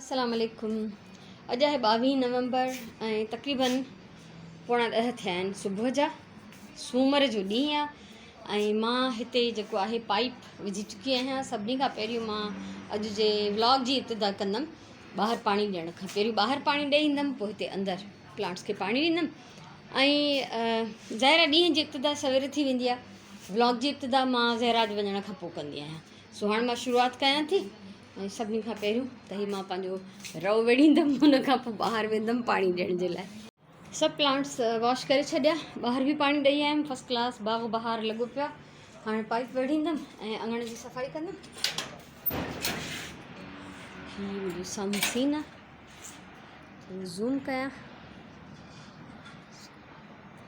السلام عليڪم اڄ آهي 22 نومبر ۽ تقريبن 9:45 ٿيا آهن صبح جا. سومر جو ڏينهن آهي ۽ مان هتي جيڪو آهي پائپ وجهي چڪي آهيان. سڀني کان پهريون مان اڄ جي ولاگ جي ابتدا ڪندم ٻاهر پاڻي ڏيڻ کان. پهريون ٻاهر پاڻي ڏئي ايندم، پوء هتي اندر پلانٽس کي پاڻي ڏيندم. ۽ ظاهر آهي ڏينهن جي ابتدا سوير ٿي ويندي آهي. ولاگ جي ابتدا مان ظاهر آهي اڄ وڃڻ کان پوء ڪندي آهيان. سو هاڻي مان شروعات ڪيان ٿي. ۽ سڀني کان پهريون ته هي مان پنهنجو رئو ويڙهيندم، ان کان پوء ٻاهر ويندم پاڻي ڏيڻ جي لاء. سڀ پلانٽس واش ڪري ڇڏيا، ٻاهر به پاڻي ڏئي آيم، فرسٽ ڪلاس باغ بهار لڳو پيو آهي. هاڻي پائپ ويڙهيندم ۽ اڱڻ جي صفائي ڪندم. هي منهنجو سامهون سين آهي، ٿورو زوم ڪيان.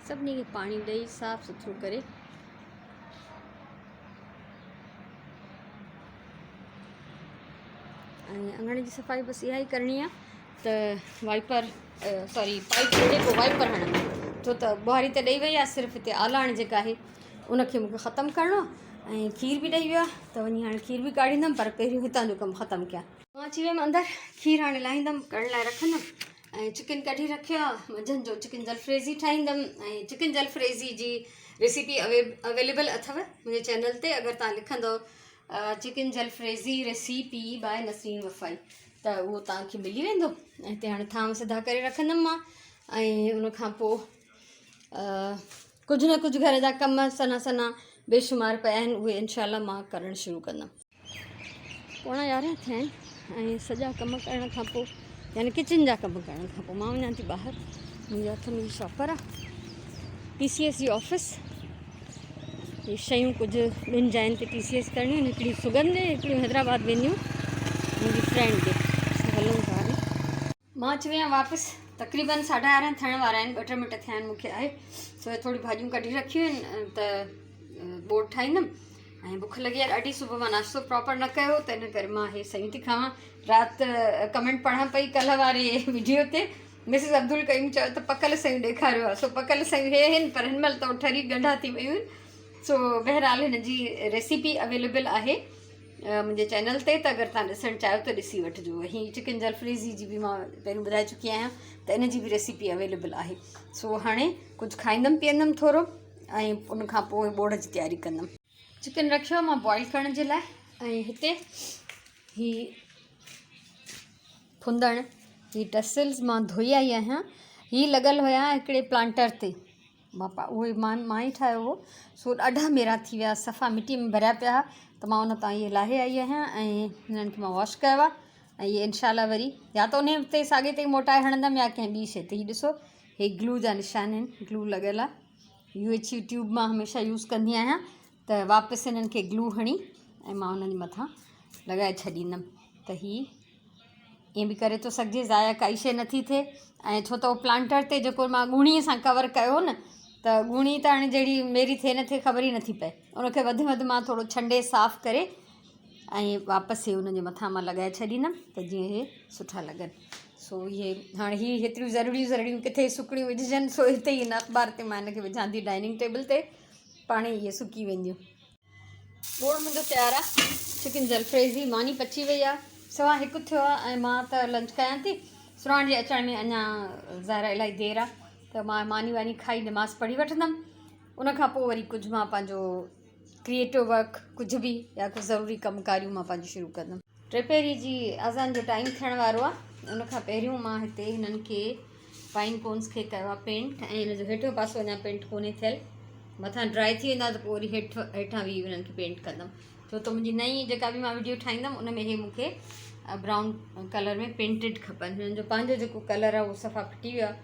سڀني کي پاڻي ڏئي صاف سٿرو ڪري ۽ اڱڻ جي صفائي بس اها ئي ڪرڻي آهي ته وائپر سوري پائپ ويڙهي پوء وائپر هڻندم، ڇو ته ٻهاري ته ڏئي وئي آهي، صرف هتي آلاڻ جيڪا آهي ان کي مونکي ختم ڪرڻو آهي. ۽ کير به ڏئي ويو آهي ته وڃي هاڻي کير به ڪاڙهيندم، پر پهريون هتان جو ڪم ختم ڪيان. مان اچي ويم اندر، کير هاڻي لاهيندم، ڪرڻ لاء رکندم ۽ چڪن ڪڍي رکيو آهي، منجهند جو چڪن جلفريزي ٺاهيندم. ۽ چڪن جلفريزي جي ريسيپي اويليبل اٿو منهنجي چينل تي، اگر توهان لکندو chicken jalfrezi recipe by Nasreen Wafai ته اهو توهان کي ملي ويندو. ۽ هتي هاڻي ٿانو سڌا ڪري رکندم مان ۽ ان کان پوء ڪجهه نه ڪجهه گهر جا ڪم سنها سنها بيشمار پيا آهن، اهي انشاء الله مان ڪرڻ شروع ڪندم. 10:45 ٿيا آهن ۽ سڄا ڪم ڪرڻ کان پوء، يعني ڪچن جا ڪم ڪرڻ کان پوء مان وڃان ٿي ٻاهر. منهنجي هٿ ۾ شاپر آهي، ٽي سي ايس جي آفيس. هي شيون ڪجهه ٻن جاين تي ٽي سي ايس ڪرڻيون آهن، هڪڙي سگن ڏي، هڪڙيون حيدرآباد وينديون منهنجي فرينڊ ڏي. هلون ٿا هاڻي. مان اچي وئي آهيان واپس، تقريبن 11:30 ٿيڻ وارا آهن، 2-3 منٽ ٿيا آهن مون کي آهي. سو هي ٿوري ڀاڄيون ڪڍي رکيون آهن ته ٻوڙ ٺاهيندم. ۽ بک لڳي آهي ڏاڍي، صبح مان ناشتو پراپر نه ڪيو ته ان ڪري مان هي سيون ٿي کاوان. رات ڪمينٽ پڙهان پئي ڪلهه واري وڊيو تي، مسز عبدالقيوم چيو ته پڪل سيون ڏيکاريو آهي. سو پڪل سيون هي آهن، پر هن مهل ته ٺري ڳنڍا ٿي ويون آهن. سو بهرحال هن جي ريسيپي اويليبل آهي منهنجي چينل تي، ته اگر توهان ڏسڻ چاهيو ته ڏسي وٺجو. هي چڪن جلفريزي جي به مان پهريون ٻڌائي چڪي آهيان ته ان جي به ريسيپي اويليبل آهي. سو هاڻي ڪجهه کائيندم پيئندم ٿورو ۽ ان کان پوء ٻوڙ جي تياري ڪندم. چڪن رکيو مان بوائل ڪرڻ جي لاء ۽ هتي هي ڦندڻ، هي ٽسلز مان ڌوئي آئي آهيان. هي لڳل هيا هڪڙي پلانٽر تي، مان اهي مان مان ئي ٺاهيو هو. سو ڏاڍا ميرا ٿي ويا، صفا مٽي ۾ ڀريا پيا هئا، ته مان ان تان اهي لاهي آئي آهيان ۽ هنن کي مان واش ڪيو آهي. ۽ اهي انشاء الله وري يا ته انهي تي ساڳي تي موٽائي هڻندم يا ڪنهن ٻي شي تي. هي ڏسو هي گلو جا نشان آهن، گلو لڳل آهي. يو ايڇ يو ٽيوب مان هميشه يوز ڪندي آهيان ته واپس هنن کي گلو هڻي ۽ مان انهن جي مٿان لڳائي ڇڏيندم. ته هي ائين به ڪري ٿو سگهجي، ضايع ڪائي شيء نٿي ٿئي. ۽ ڇو ته اهو پلانٽر تي جيڪو مان ڳوڻي سان ڪور ڪيو هو نه، ته ڳوڻي ته هاڻي جهڙي ميري ٿئي نه ٿئي خبر ئي نٿي پئي. ان کي وڌ ۾ وڌ مان ٿورو ڇنڊي صاف ڪري ۽ واپس هي ان جي مٿان مان لڳائي ڇڏيندم ته جيئن هي سٺا لڳن. سو اهي هاڻي هي هيتريون ضروريون ضروريون ڪٿي سڪڻيون وجهجن، سو هتي ئي هن اخبار تي مان هن کي وجهان ٿي ڊائننگ ٽيبل تي، پاڻي اهي سڪي وينديون. ٻوڙ منهنجو تيار آ، چڪن جلفريزي ماني پچي وئي آ، 1:15 ٿيو آ ۽ مان ته لنچ ڪيان ٿي. سراڻ جي اچڻ ۾ اڃا ظاهر الاهي دير آ، ته مان ماني واني کائي نماز پڙهي وٺندم. ان کان پوء وري ڪجهه مان پنهنجو ڪريئيٽو ورڪ ڪجهه به يا ڪجهه ضروري ڪم ڪاريون مان پنهنجو شروع ڪندم. ٽيپهري جي اذان جو ٽائيم ٿيڻ وارو آ، ان کان پهريون مان هتي هنن کي پائن ڪونس کي ڪيو آ پينٽ ۽ هن جو هيٺيون پاسو اڃا پينٽ ڪونهي ٿيل، مٿان ڊرائي ٿي ويندا ته پوء وري هيٺ هيٺان به انهن کي پينٽ ڪندم. ڇو ته منهنجي نئين جيڪا به مان وڊيو ٺاهيندم ان ۾ هي مون کي برائون ڪلر ۾ پينٽيڊ کپن. هنن جو پنهنجو جيڪو ڪلر آ اهو صفا ڦٽي ويو آ،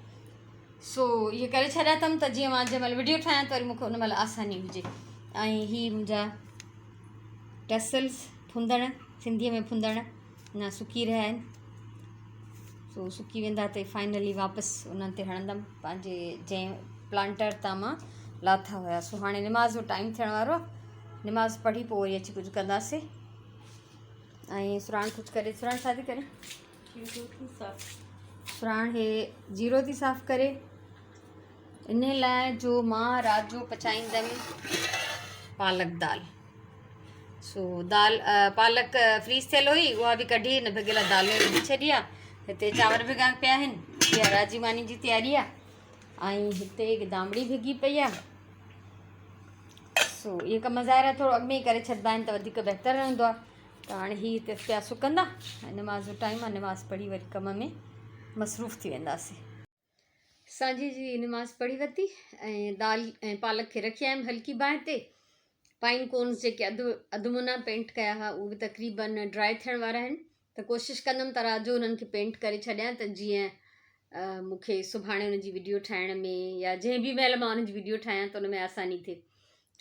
سو اهي ڪري ڇڏيا اٿم ته جيئن مان جنهن مهل وڊيو ٺاهيان ته وري مون کي ان مهل آساني هجي. ۽ هي منهنجا ٽسلز ڦندڻ، سنڌيء ۾ ڦندڻ، اڃا سڪي رهيا آهن. سو سڪي ويندا ته فائنلي واپس انهن تي هڻندم پنهنجي جنهن پلانٽر تان مان لاٿا هيا. سو هاڻي نماز جو ٽائيم ٿيڻ وارو آهي، نماز پڙهي پوء وري اچي ڪجهه ڪنداسي. ۽ سراڻ ڪجهه ڪري، سراڻ ڇا ٿي ڪري؟ سراڻ هي جيرو ٿي صاف ڪري، ان لاء جو مان رات جو پچائيندم پالڪ دال. سو دال پالڪ فريز ٿيل هئي اها به ڪڍي هن ڀڳل دال ۾ وجهي ڇڏي آ. هتي چانور ڀڳا پيا آهن. اها رات جي ماني جي تياري آ. ۽ هتي گدامڙي ڀڳي پئي آ. سو اهي ڪم ظاهر آ ٿورو اڳ ۾ ئي ڪري ڇڏبا آهن ته وڌيڪ بهتر رهندو آ. ته هاڻي هي هتي پيا سڪندا ۽ نماز جو ٽائيم آ نماز پڙهي وري ڪم ۾ مصروف ٿي وينداسين. سانجهي جي نماز پڙهي ورتي ۽ دال ۽ پالڪ کي رکي آيم هلڪي باهه تي. پائن ڪونز جيڪي اڌ اڌ منا پينٽ ڪيا هئا اهي به تقريبن ڊرائي ٿيڻ وارا آهن ته ڪوشش ڪندم ته رات جو انهن کي پينٽ ڪري ڇڏيان ته جيئن مون کي سڀاڻي ان جي وڊيو ٺاهڻ ۾ يا جنهن به مهل مان ان جي وڊيو ٺاهيان ته ان ۾ آساني ٿئي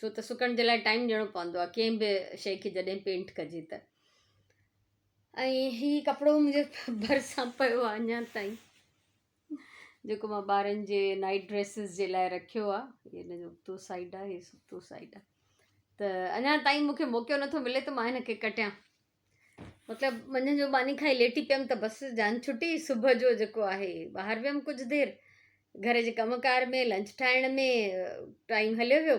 ڇو ته سڪڻ جي لاء ٽائيم ڏيڻو پوندو آهي ڪنهن به شيء کي جڏهن پينٽ ڪجي ته. ۽ هي ڪپڙو منهنجي ڀرسان پيو آهي اڃا تائين جيڪو مان ٻارن جي نائيٽ ڊريسز جي لاء رکيو آهي هي هن جو ابتو سائيڊ آهي هي سبتو سائيڊ آهي ته اڃا تائين مونکي موقعو نٿو ملي ته مان هن کي ڪٽيان مطلب منجهند جو ماني کائي ليٽي پيم ته بس جان ڇٽي صبح جو جيڪو آهي ٻاهر ويم ڪجهه دير گهر جي ڪم ڪار ۾ لنچ ٺاهڻ ۾ ٽائيم هليو ويو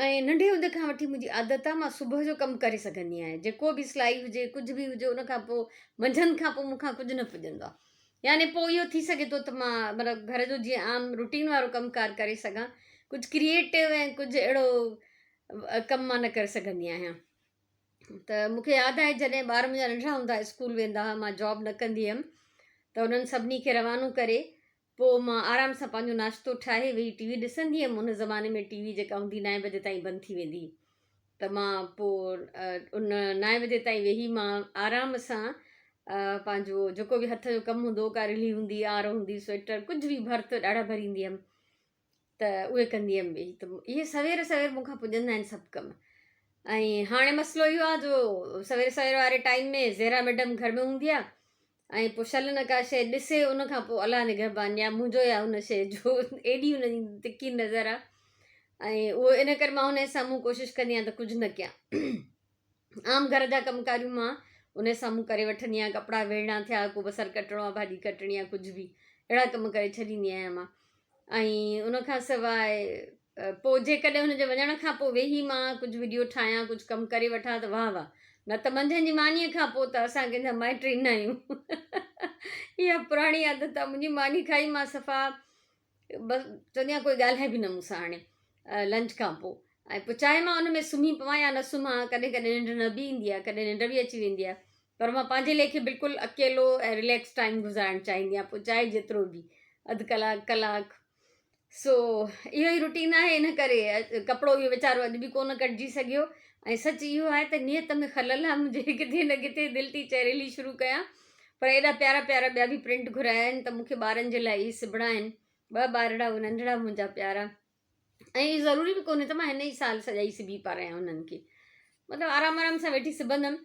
۽ ننڍي هوندي کان وٺي منهنجي عادت آهي مان صبح جو ڪم ڪري سگهندي آهيان جيڪو به سلائي هجي ڪجهه به هجي ان کان پوء منجهند کان پوء مون کان ڪجهه نه پڄندو آهي يعني پوء اهو ٿي سگهي ٿو ته مان مطلب گهر جو جيئن عام روٽين وارو ڪم ڪار ڪري سگهان ڪجهه ڪريئيٽو ۽ ڪجهه اهڙو ڪم مان نه ڪري سگهندي آهيان ته مون کي ياد آهي جڏهن ٻار منهنجا ننڍڙا هوندا اسڪول ويندا هئا مان جاب نه ڪندي هيم ته انهن سڀني کي روانو ڪري پوء مان آرام سان پنهنجو ناشتو ٺاهي ويهي ٽي وي ڏسندي هيم. ان زماني ۾ ٽي وي جيڪا هوندي نائين بجي تائين بند ٿي ويندي هئي ته مان پوء ان نائين بجي تائين ويهي مان آرام سان پنهنجو جيڪو به هٿ جو ڪم هوندو هو ڪا رلي هوندي آر هوندي سوئيٽر ڪجهه به ڀرت ڏاڍا ڀريندي هيم ته اهي ڪندي هيم ويهي ته اهي سوير سوير مون کان پڄندا آهن سڀ ڪم ۽ هاڻي مسئلو اهو آهي جو سوير سوير واري ٽائيم ۾ زهرا ميڊم گهر ۾ هوندي آهي ۽ پوء شل نه ڪا شيء ڏسي ان کان پوء الله نگهبان يا منهنجو يا ان شيء جو ايڏي ان جي تکي نظر آ ۽ اهو ان ڪري مان ان جي سامهون ڪوشش ڪندي آهيان ته ڪجهه نه ڪيان عام گهر جا ڪم ڪاريون مان ان جي سامهون ڪري وٺندي آهيان ڪپڙا ويڙهڻا ٿيا ڪو بصر ڪٽڻو آ ڀاڄي ڪٽڻي آ ڪجهه به اهڙا ڪم ڪري ڇڏيندي آهيان مان ۽ ان کان سواء پوء جيڪڏهن هن جي وڃڻ کان پوء ويهي مان ڪجهه وڊيو ٺاهيان ڪجهه ڪم ڪري وٺان ته واهه واهه نه ته منجهند جي مانيء کان پوء ته اسان ڪنهن جا مائٽ ئي نه آهيون. اها پراڻي عادت آهي منهنجي ماني کائي مان صفا بس چوندي آهيان ڪوئي ڳالهائي به نه مون سان هاڻي لنچ کان پوء ۽ پوء چاهي مان ان ۾ سمهي پوان يا نه سمهان ڪڏهن ڪڏهن ننڊ نه به ايندي آهي ڪڏهن ننڊ به اچي ويندي آهي پر مان پنهنجي ليکي بلڪل اڪيلو ۽ رليڪس ٽائيم گذارڻ چاهيندي آهيان پوء چاهي جيترو به اڌ ڪلاڪ ڪلاڪ سو اهو ئي روٽين آهي ان ڪري ڪپڙو اهو ويچارو اڄ به ڪونه ڪٽجي سگهيو ۽ سچ اهو آهي ته نيت ۾ خلل آهي منهنجي ڪٿي نه ڪٿي دل ٿي چئي ريلي شروع ڪيان پر ايڏا پيارا پيارا ٻيا به پرنٽ گهرايا آهن ته مون کي ٻارن جي لاء اهي سبڻا آهن ٻه ٻارڙا اهي ننڍڙا منهنجا پيارا ۽ اهو ضروري به ڪونهي ته مان هن ئي سال سڄائي سبي پارايان انهن کي مطلب آرام آرام سان ويٺي سبندم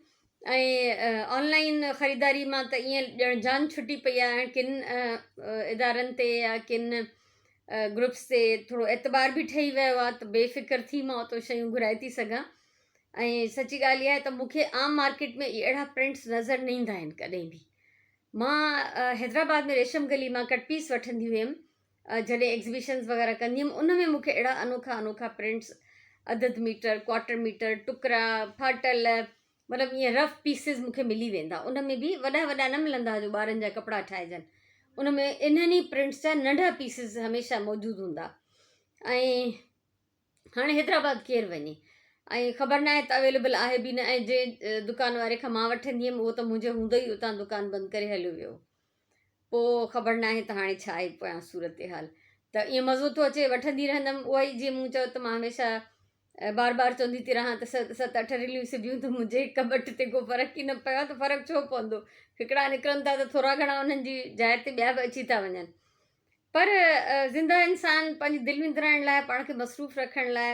۽ آن لائن خريداري مان ته ائين ڄڻ جان ڇٽي پئي آهي ڪن ادارن تي يا ڪن گروپس تي ٿورو اعتبار به ٺهي ويو آهي ته بي فڪر ٿي مان اتو شيون گهرائي ٿي سگهان ۽ سچي ڳالهه اها آهي ته مون کي عام مارڪيٽ ۾ اهڙا پرنٽس نظر نه ايندا آهن ڪڏهن به مان حيدرآباد ۾ ريشم گلي مان ڪٽ پيس وٺندي هيم جڏهن ايگزيبيشنز وغيره ڪندي هيم ان ۾ مون کي اهڙا انوکا انوکا پرنٽس اڌ اڌ ميٽر ڪوارٽر ميٽر ٽڪرا ڦاٽل مطلب ائين رف پيسز مون کي ملي ويندا ان ۾ به وڏا وڏا نه ملندا جو ٻارن جا ڪپڙا ٺاهجن ان ۾ انهن ئي پرنٽس جا ننڍا پيسز هميشه موجود هوندا ۽ هاڻي حيدرآباد ڪير وڃي ۽ خبر ناهي ته اويليبل آهي به نه ۽ جنهن دڪان واري کان مان وٺندي هيم اهو ته منهنجي هوندو ئي اتان دڪان بند ڪري هليو ويو پوء خبر ناهي ته هاڻي ڇا آهي پويان صورتحال ته ائين مزو ٿو اچي وٺندي رهندم اها ئي جيئن مون چيو ته مان هميشه بار بار چوندي ٿي رهان ته ست اٺ رليون سبيون ته منهنجي ڪٻٽ تي ڪو فرق ئي نه پيو آهي ته فرق ڇو پوندو هڪڙا نڪرن ٿا ته ٿورا گهڻا انهن جي جاء تي ٻيا به اچي ٿا وڃن پر زنده انسان پنهنجي دل وندرائڻ لاء پاڻ کي مصروف رکڻ لاء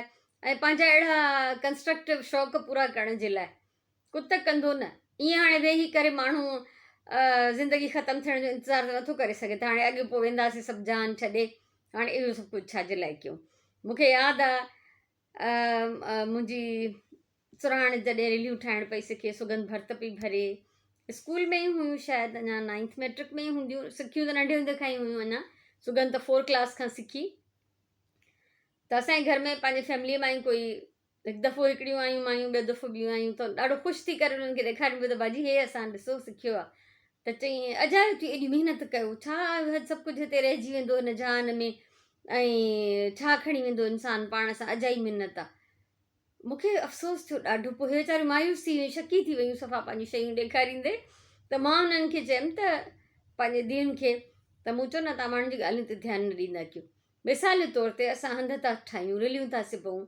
۽ پنهنجا اهڙا ڪنسٽرڪٽو شوق پورا ڪرڻ جي لاء ڪت ڪندو نه. ائين هاڻي ويهي ڪري ماڻهو زندگي ختم ٿيڻ جو انتظار ته نٿو ڪري سگهي ته هاڻي اڳي پوء وينداسين سڀ جان ڇڏي هاڻي اهو سڀ ڪجهه ڇا جي لاء ڪيون. مون کي ياد آ منهنجي سرهاڻ جڏهن ريليون ٺاهڻ پئي سکي سڳنڌ ڀرت پئي ڀري اسڪول ۾ ئي هيون شايد اڃا نائنٿ ميٽرڪ ۾ ئي هونديون سکيون ته ننڍي هوندي کان ئي هيون اڃا سڳنڌ ته فور ڪلاس کان سکي ته اسان جي گهر ۾ پنهنجي فيمليء مان ئي ڪوئي هڪ دفعو هڪڙيون آيون مايون ٻيو دفعو ٻيون آيون ته ڏاڍو خوش ٿي ڪري انهن کي ڏيکاريون پيو ته باجي هي اسان ڏسو سکيو آهي ته چئين اجايو ٿي ايڏي محنت ڪيو ڇا سڀ ڪجهه هتي رهجي ويندو هن جهان ۾ ۽ ڇا کڻي ويندو انسان پاڻ سان اجائي محنت آ مون کي افسوس ٿيو ڏاڍو پوء هي ويچاريون مايوس ٿي ويون شڪي ٿي ويون صفا پنهنجون شيون ڏيکاريندي ته مان انهن کي چيم ته پنهنجي ڌيئن کي ته مون چيو نه توهان ماڻهن جي ڳالهين تي ڌيان نه ڏيندا ڪيو مثال جي طور تي اسان هنڌ ٿا ٺاهيون رليون ٿا سبون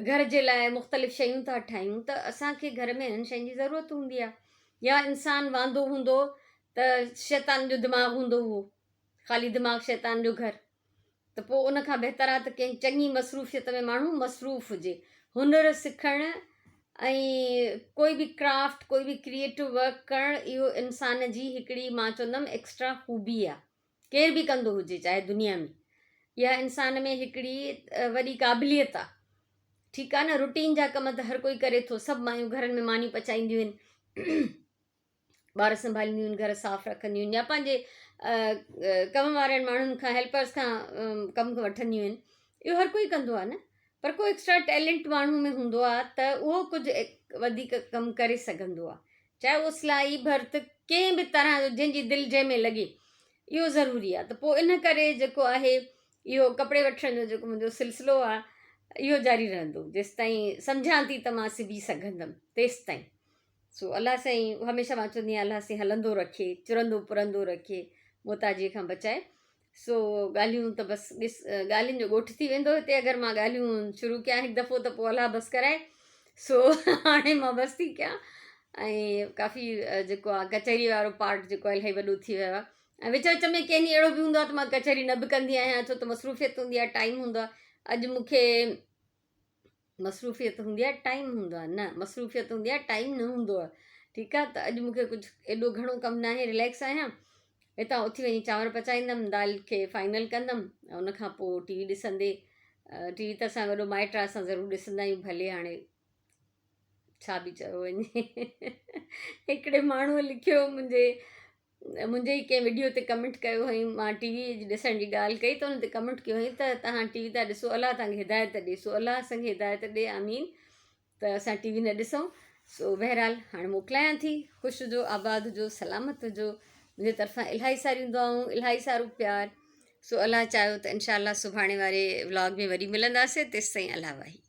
گهر جي لاء مختلف شيون ٿا ٺاهيون ته اسان کي گهر ۾ انهن شين جي ضرورت هوندي آهي يا انسان واندو هوندو ته شيطان جو دماغ هوندو هو خالي دماغ شيطان جو گهر ته پوء ان کان بهتر آهي ته ڪنهن چڱي مصروفيت ۾ ماڻهو مصروف هجي هنر سکڻ ۽ ڪوئي به ڪرافٽ ڪوئي به ڪريئيٽو ورڪ ڪرڻ اهو انسان جي هڪڙي مان چوندم ايڪسٽرا خوبي آهي ڪير به ڪندو هجي چاهي دنيا ۾ اها انسان ۾ هڪڙي وڏي قابليت آ ٺيڪ آ نه روٽين جا ڪم ته هر ڪوئي ڪري ٿو سڀ مايون گهرن ۾ مانيون پچائينديون آهن ٻار سنڀالينديون آهن گهر صاف رکنديون آهن يا پنهنجي ڪم وارن ماڻهن کان هيلپرس کان ڪم وٺنديون آهن اهو هر ڪوئي ڪندو آهي نه پر ڪو ايڪسٽرا ٽيلنٽ ماڻهو ۾ هوندو آهي ته اهو ڪجهه وڌيڪ ڪم ڪري سگهندو آهي چاهي اهو سلائي ڀرت ڪنهن به طرح جو جنهن جي دل جنهن ۾ لڳي اهو ضروري آهي ته پوء ان ڪري جيڪو آهي اهو ڪپڙي وٺڻ جو جيڪو منهنجو سلسلو آهي اهو جاري رهندو جيستائين سمجهان ٿي ته مان سبي سگهندم تيستائين سو الله سائين هميشه مان چوندي آهيان الله سائين هلندو رکي چرندو پرندو رکي محتاجي کان بچائي سو ڳالهيون ته بس ڏس ڳالهين جو ڳوٺ ٿي ويندو هتي اگر مان ڳالهيون شروع ڪيان هڪ دفعو ته پوء الله بس ڪرائي سو هاڻي مان بس ٿي ڪيان ۽ ڪافي جيڪو آهي ڪچهري وارو پارٽ جيڪو آهي الاهي وڏو ٿي ويو آهي ۽ وچ وچ ۾ ڪنهن ڏينهن اهڙو به هوندو آهي ته مان ڪچهري نه به ڪندي آهيان ڇو ته مصروفيت هوندي آهي ٽائيم هوندو آهي اڄ مون کي مصروفيت هوندي آهي ٽائيم هوندو آهي نه مصروفيت هوندي آهي ٽائيم نه هوندو آهي ٺيڪ آهي ته اڄ مونکي ڪجهه ايڏو گهڻو ڪم ناهي رليڪس آهيان هتان اٿي وڃي چانور پچائيندم دال کي فائنل ڪندم ان کان پوء ٽي وي ڏسندي ٽي وي ته اسان وڏو مائٽ آهي اسان ضرور ڏسندا آهيون ڀلي هاڻي ڇا به چيو وڃي هڪڙي ماڻهوء لکيو منهنجي منهنجي ئي ڪنهن وڊيو تي ڪمينٽ ڪيو هئائين مان ٽي وي جي ڏسڻ جي ڳالهه ڪئي ته ان تي ڪمينٽ ڪيو هئائين ته توهان ٽي وي ٿا ڏسو الله توهان کي هدايت ڏي سو الله اسان کي هدايت ڏي آمين ته اسان ٽي وي نه ڏسون سو بهرحال هاڻي موڪلايان ٿي خوش هجو آباد هجو سلامت هجو منهنجي طرفان الاهي ساريون دعائون الاهي سارو پيار سو الله چاهيو ته انشاء الله سڀاڻي واري ولاگ ۾ وري ملنداسين تيستائين الله واهي.